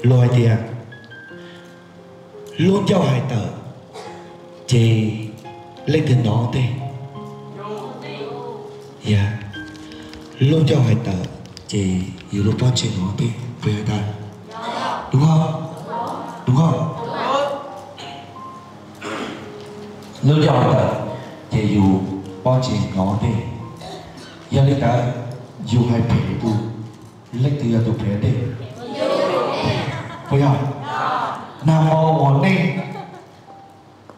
Luag hais tias lub ncauj hais tawm ces leej twg hnov tej? Yog lub ncauj hais tawm ces yus lub pob ntseg hnov tej, puas yog tas? Dub Nkauj, Dub Nkauj, lub ncauj hais tawm ces yus pob ntseg hnov tej. Yog li ntawd yus hais phem tus, leej twg yog tus phem ua ntej? Puas yog? Nag hmo uas nej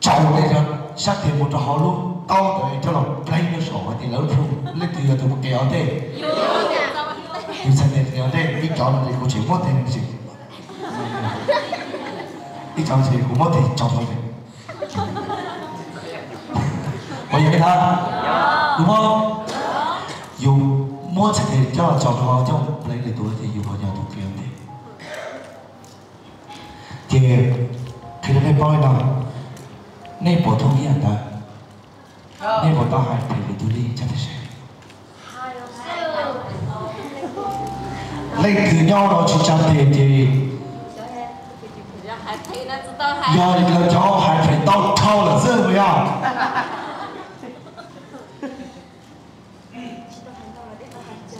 tsaus tej sab tes mus rau hauv lub taub ntawd coj los pleev rau saum hais tias lawv lub plhu, leej twg yog tus mus qia ua ntej? Yus txhais tes qia ua ntej, ib cov no kuv tseem muab tes, ib cov kuv muab tes tsaus tes. Puas yog li ntawd? Yus muab, yus muab txhais tes coj tsaus rau hauv coj pleev lwm tus ces yus ho yog tus qia ua ntej. Ces qhia rau nej paub li no, nej puas thooj ib yam ntawd? Nej puas tau hais phem lwm tus li, tsa tes seb. Leej twg nyob no tsis tsa tes ces yog lawv cov hais phem tau dhau lawm xwb puas yog?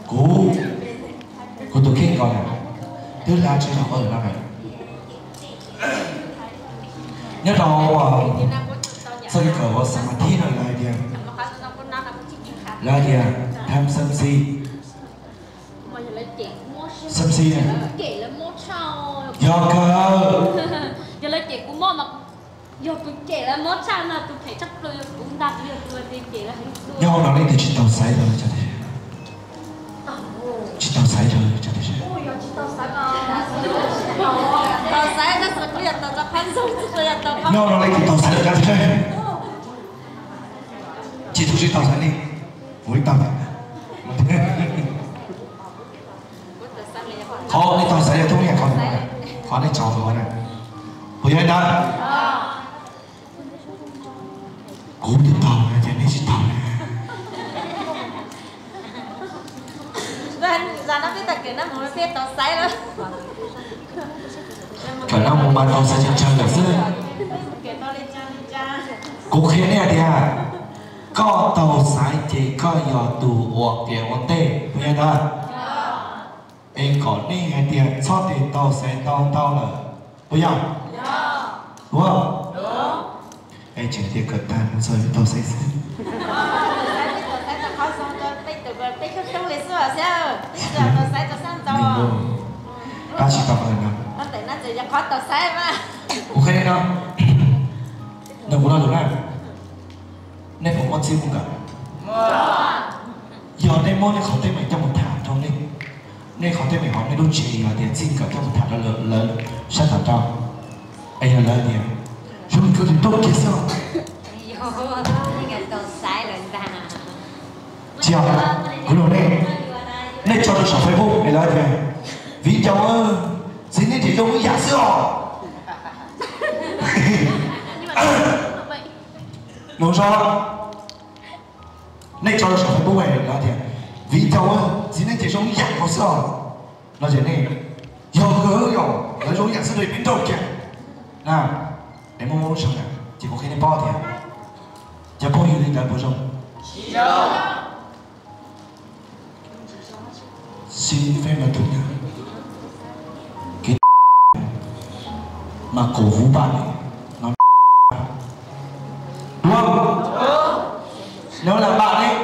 Kuv, kuv tus kheej ko na, twb hla tsis tau qhov lawm no na. Nyob rau txoj kev kawm uas xav mas thib no lawv hais tias, lawv hais tias tham xam xis, xam xis na, yog kawg. Nyob hauv no leej twg tsis tau xaiv rau, tsis tau xaiv rau, tsa tes seb. Nyob hauv no leej twg tau xaiv rau, tsa tes seb. Tsis tus tsis tau xaiv li, kuv ib tau. Qhov nej tau xaiv yog tub ib yam qhov, qhov nej tsaus hauv na, puas yog li ntawd? Kuv twb tau na, ces nej tsis tau na. Kawm no mus mas tau xaiv tsawg tsawg lawm xwb. Kuv qhia nej hais tias koj tau xaiv ces koj yog tus uas qia ua ntej, puas yog ntawd? Es kom nej hais tias txhob tes tau xaiv ntau ntau lawm, puas yog? Ua, es tseem tias kawm tag mus txog tau xaiv xwb. Tab sis tau no, kuv qhia nej no, nws kuv lo lus na, nej puas muaj txij mus kawm? Yog nej muab nej qhov teeb meem coj mus tham rau nej, nej qhov teeb meem hauv nej lub tsev yog tias txij nkawm coj mus tham rau lawv sab tham rau, es yog lawv tias zoo li koj tus nrauj kiag xwb os. Tsis yog, kuv nug nej, nej tso rau saum Facebook es lawv tias viv ncaus, txiv neej tseem zoo ib yam xwb os. Nug zoo, nej tso rau saum Facebook lawv tias viv ncaus, txiv neej tseem zoo ib yam nkaus xwb os. No ces nej, yog kawg yog lawv zoo ib yam xwb rau peb nrauj kiag na. Es muaj muaj lub sij hawm ces kuv qhia nej paub tias cov phooj ywg li ntawd puas zoo? Xin phép nói thú nha. Cái mà cổ vũ bạn ấy, nó đúng không? Nếu là bạn ấy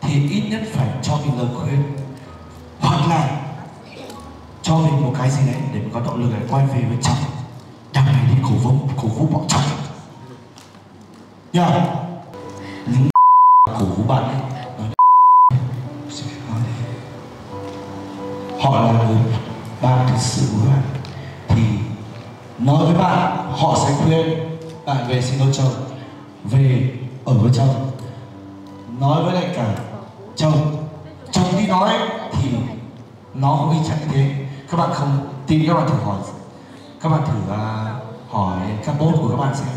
thì ít nhất phải cho mình lời khuyên hoặc là cho mình một cái gì đấy để mình có động lực để quay về với chồng. Đằng này đi cổ vũ, cổ vũ bọn chồng. Nha. Những của của bạn ấy, nói, họ là người ban cái sự của bạn, thì nói với bạn, họ sẽ khuyên bạn về sinh đôi chồng, về ở với chồng, nói với lại cả chồng, chồng đi nói thì nó không y chang như thế. Các bạn không tin, các bạn thử hỏi, các bạn thử à, hỏi các boss của các bạn xem.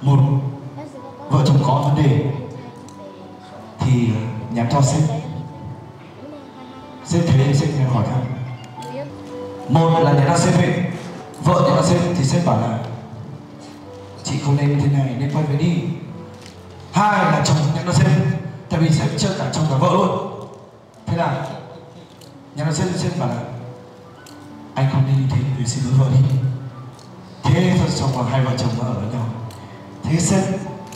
Một, vợ chồng có vấn đề thì nhắn cho sếp. Sếp thấy sếp nhắn hỏi thăm. Một là nhà nó sếp ấy, vợ nhà nó sếp thì sếp bảo là: "Chị không nên như thế này, nên quay về đi." Hai là chồng nhà nó sếp, tại vì sếp chơi cả chồng cả vợ luôn. Thế là nhà nó sếp, sếp bảo là: "Anh không nên như thế, mình xin lỗi vợ đi." Thế thôi, xong rồi hai vợ chồng nó ở với nhau. Thế sếp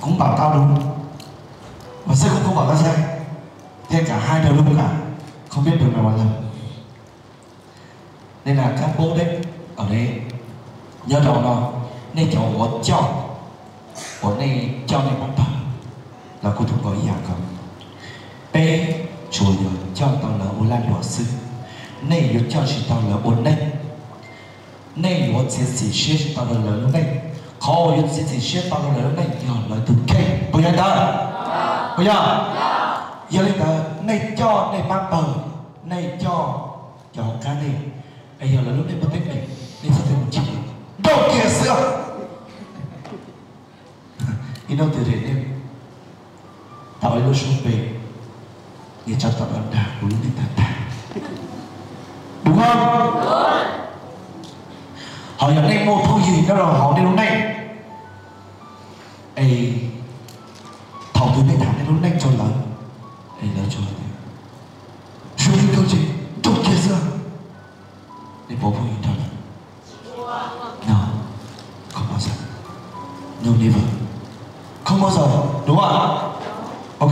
cũng bảo tao đúng, mà sếp cũng không bảo tao sai. Thế cả hai đều đúng cả, không biết đường nào mà lầm. Nên là các bố đấy, ở đấy, nhớ đầu no, nej cov ua coj, uas nej coj nej pab pawg los kuj thov kom ib yam nkaus. Peb tsuas yog coj tau lawv ua laj luam xwb, nej yuav coj tsis tau lawv ua neej. Nej yuav txiav txim siab tsis tau rau lawv lub neej. Qhov uas yuav txiav txim siab tau rau lawv lub neej yog lawv tus kheej, puas yog ntawd? Puas yog? Yog li ntawd nej coj nej pab pawg, nej coj cov hauv qab nej, es yog lawv lub neej muaj teeb meem, nej txhob mus chim, nrauj kiag xwb. Ib hnub twg nej tau ib lub suab npe, nej tso tawm los dag kuv lub neej tag tag, đúng không? Ho yog nej muaj phooj ywg nyob rau hauv nej lub neej, es thaum twg nej tham nej lub neej rau lawv, es lawv tsuas hais tias, Suav, nej kawg ces nrauj kiag xwb, nej puas phooj ywg nrog lawv? No, không bao giờ. No, never. Không bao giờ, đúng không ạ? Ok.